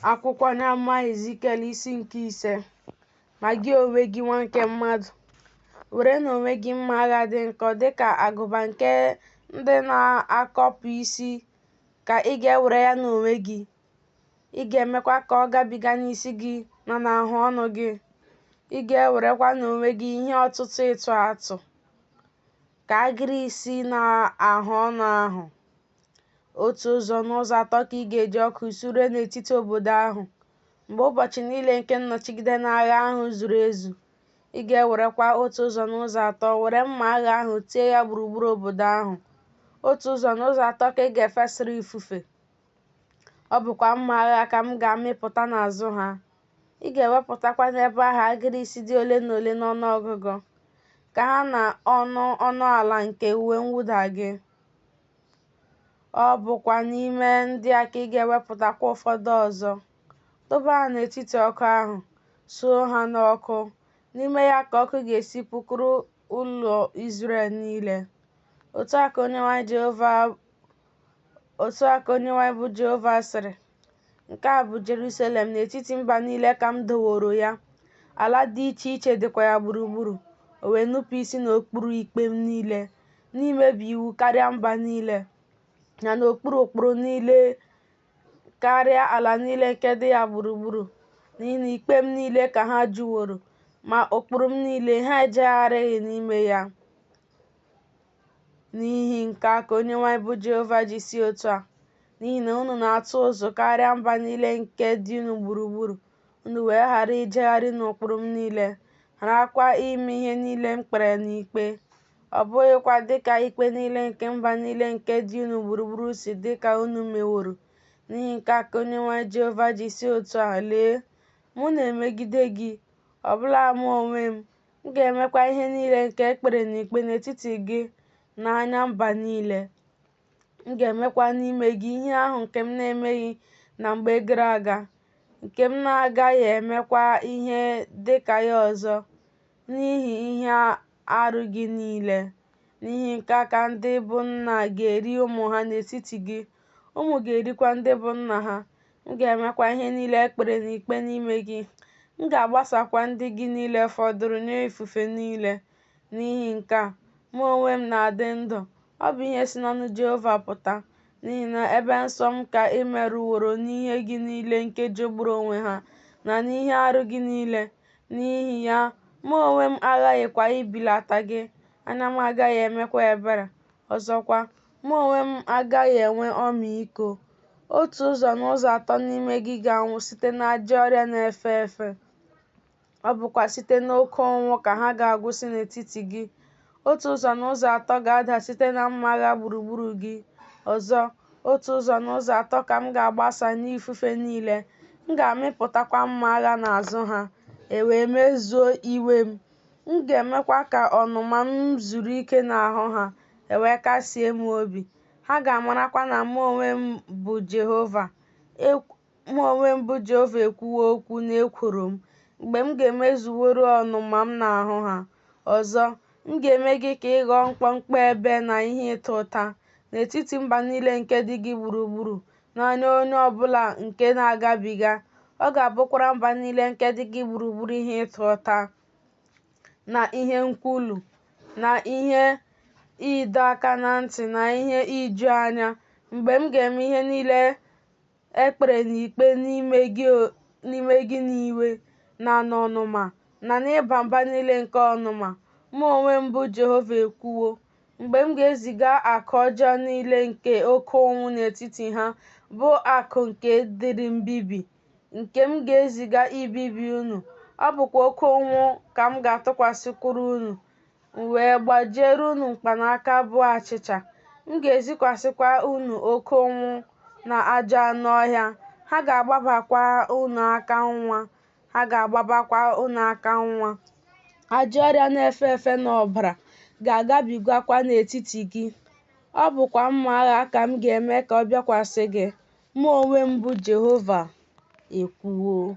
Akwụkwọ onye amụma Ezikiel isi nke 5. Ma gị onwe gị, nwa nke mmadụ, were n'onwe gị mma agha dị nkọ dị ka agụba nke ndị na-akọpụ isi ka ị ga-ewere ya n'onwe gị, ị ga-emekwa ka ọ gabiga n'isi gị na n'ahụ ọnụ gị, ị ga-ewerekwa n'onwe gị ihe ọtụtụ ịtụ atụ ka agịrị isi na ahụ ọnụ ahụ. Otu ụzọ n'ụzọ atọ ka ị ga-eji ọkụ suree n'etiti obodo ahụ. Mgbe ụbọchị niile nke nnọchigide n'agha ahụ zuru ezu, ị ga-ewerekwa otu ụzọ n'ụzọ atọ were mma agha ahụ tie ya gburugburu obodo ahụ. Otu ụzọ n'ụzọ atọ ka ị ga-efesara ifufe. Ọ bụkwa mma agha ka m ga-amịpụta n'azụ ha. Ị ga-ewepụtakwa n'ebe ahụ agịrị isi dị ole na ole n'ọnụọgụgụ, ka ha na ọnụ ọnụ ala nke uwe mwụda gị. Ọ bụkwa n'ime ndị a ka ị ga-ewepụtakwa ụfọdụ ọzọ. Tụba ha n'etiti ọkụ ahụ, suo ha n'ọkụ. N'ime ya ka ọkụ ga-esi pụkuru ụlọ Izrel niile. Otu a ka Onyenwe anyị bụ Jehova sịrị, Nke a bụ Jerusalem, n'etiti mba niile ka m doworo ya, ala dị iche iche dịkwa ya gburugburu. O wee nupụ isi n'okpuru ikpe m niile, n'imebi iwu karịa mba niile, na n'okpuru ụkpụrụ niile karịa ala niile nke dị ya gburugburu, n'ihi na ikpe m niile ka ha jụworo, ma ụkpụrụ m niile ha ejegharịghị n'ime ya. N'ihi nke a ka Onyenwe anyị bụ Jehova ji sị otu a, N'ihi na unu na-atụ ụzụ karịa mba niile nke dị unu gburugburu, unu wee ghara ijegharị n'ụkpụrụ m niile, gharakwa ime ihe niile m kpere n'ikpe, ọ bụghịkwa dịka ikpe niile nke mba niile nke dị unu gburugburu si dị ka unu meworo. N'ihi nke a ka Onyenwe anyị Jehova ji sị otu a, Lee, mụ na-emegide gị, ọbụla mụ onwe m, M ga-emekwa ihe niile nke e kpere n'ikpe n'etiti gị n'anya mba niile. M ga-emekwa n'ime gị ihe ahụ nke m na-emeghị na mgbe gara aga, nke m na-agaghị emekwa ihe dị ka ya ọzọ, n'ihi ihe arụ gị niile. N'ihi nke a ka ndị bụ nna ga-eri ụmụ ha n'etiti gị, ụmụ ga-erikwa ndị bụ nna ha. M ga-emekwa ihe niile e kpere n'ikpe n'ime gị. M ga-agbasakwa ndị gị niile fọdụrụ nye ifufe niile. N'ihi nke a, mụ onwe m na-adị ndụ, ọ bụ ihe si n'ọnụ Jehova pụta, n'ihi na ebe nsọ m ka ị merụworo n'ihe gị niile nke jọgburu onwe ha, na n'ihe arụ gị niile. N'ihi ya, mụ onwe m aghaghịkwa ibilata gị, anya m agaghị emekwa ebere. Ọzọkwa, mụ onwe m agaghị enwe ọmịiko. Otu ụzọ n'ụzọ atọ n'ime gị ga-anwụ site n'ajọ ọrịa na-efe efe. Ọ bụkwa site n'oke ụnwụ ka ha ga-agwụsị n'etiti gị. Otu ụzọ n'ụzọ atọ ga-ada site na mma agha gburugburu gị. Ọzọ, otu ụzọ n'ụzọ atọ ka m ga-agbasa nye ifufe niile, m ga-amịpụtakwa mma agha n'azụ ha, e wee mezuo iwe m. M ga-emekwa ka ọnụma m zuru ike n'ahụ ha, e wee kasie m obi. Ha ga-amarakwa na mụ onwe m bụ Jehova. Mụ onwe m bụ Jehova ekwuwo okwu n'ekworo m, mgbe m ga-emezuworo ọnụma m n'ahụ ha. Ọzọ, m ga-eme gị ka ị ghọọ mkpọmkpọ ebe na ihe ịta ụta n'etiti mba niile nke dị gị gburugburu, n'anya onye ọ bụla nke na-agabiga. Ọ ga-abụkwara mba niile nke dị gị gburugburu ihe ịta ụta na ihe nkwulu na ihe ịdọ aka na ntị na ihe iju anya, mgbe m ga-eme ihe niile e kpere n'ikpe n'ime gị n'iwe, na n'ọnụma, na n'ịba mba niile nke ọnụma. Mụ onwe m bụ Jehova ekwuwo. Mgbe m ga-eziga akụ ọjọọ niile nke oke ụnwụ n'etiti ha, bụ akụ nke dịrị mbibi, nke m ga-eziga ibibi unu, ọ bụkwa oke ụnwụ ka m ga-atụkwasịkwuru unu. M wee gbajiere unu mkpanaka bụ achịcha, m ga-ezikwasịkwa unu oke ụnwụ na ajọ anụ ọhịa, ha ga-agbabakwa unu aka nwa, ha ga-agbabakwa unu aka nwa. Ajọ ọrịa na-efe efe na ọbara ga-agabigakwa n'etiti gị. Ọ bụkwa mma agha ka m ga-eme ka ọ bịakwasị gị. Mụ onwe m bụ Jehova ekwuwo.